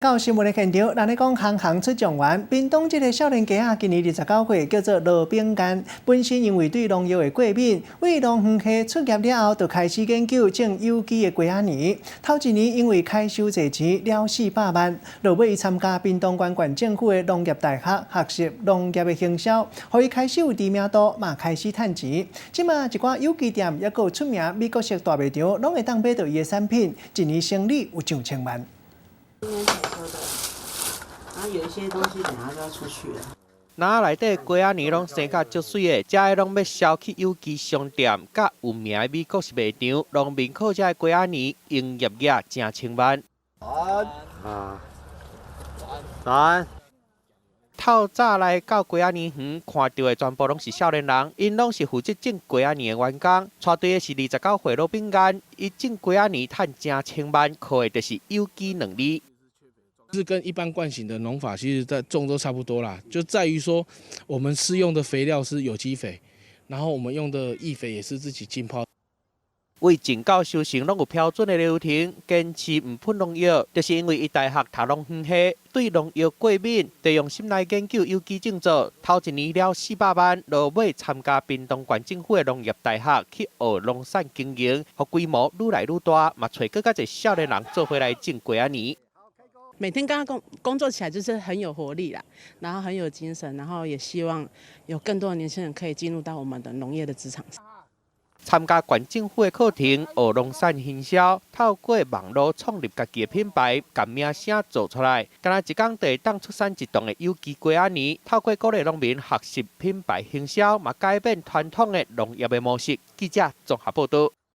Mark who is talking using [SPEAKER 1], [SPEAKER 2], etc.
[SPEAKER 1] 到新聞的現場，人咧講行行出狀元。屏東這个少年家仔今年29歲，叫做羅炳干。本身因為對農藥會過敏，為農園系出業了後，就開始研究種有機的瓜仔泥。頭一年因為開收濟錢，了400萬。落尾伊參加屏東縣縣政府的農業大學，學習農業的行銷，予伊開始有知名度，嘛開始趁錢。這馬一寡有機店，抑閣有出名美國式大賣場，攏會當買著伊的產品，一年生意有上千萬。
[SPEAKER 2] 今天才收的，然後有一些東西等下就要出去了。
[SPEAKER 3] 籃內底瓜仔泥攏生甲足媠的，這个攏欲銷去有機商店，佮有名的美國式賣場，農民靠這个瓜仔泥營業額成千萬。
[SPEAKER 4] 啊，三。
[SPEAKER 3] 透早來到瓜仔泥園，看著的全部攏是少年人，𪜶攏是負責種瓜仔泥的員工。帶隊的是29歲羅炳干，伊種瓜仔泥趁成千萬，靠的就是有機兩字。
[SPEAKER 5] 是跟一般慣行的農法，其實在種都差不多啦，就在於說我們施用的肥料是有機肥，然後我們用的液肥也是自己浸泡。
[SPEAKER 3] 為種到收成攏有標準的流程，堅持毋噴農藥，就是因為伊大學讀農園系，對農藥過敏，就用心來研究有機種植。頭一年了400萬，落尾參加屏東縣政府的農業大學去學農產經營，予規模愈來愈大，嘛揣閣較濟少年人做伙來種瓜仔泥。
[SPEAKER 2] 每天跟他工作起來就是很有活力啦，然後很有精神，然後也希望有更多的年輕人可以進入到我們的農業的職場上。
[SPEAKER 3] 參加縣政府的課程，學農產行銷，透過網路創立家己的品牌，共名聲做出來。敢若一工就會當出產一噸的有機瓜仔泥，透過鼓勵農民學習品牌行銷，嘛改變傳統的農業的模式。記者綜合報導。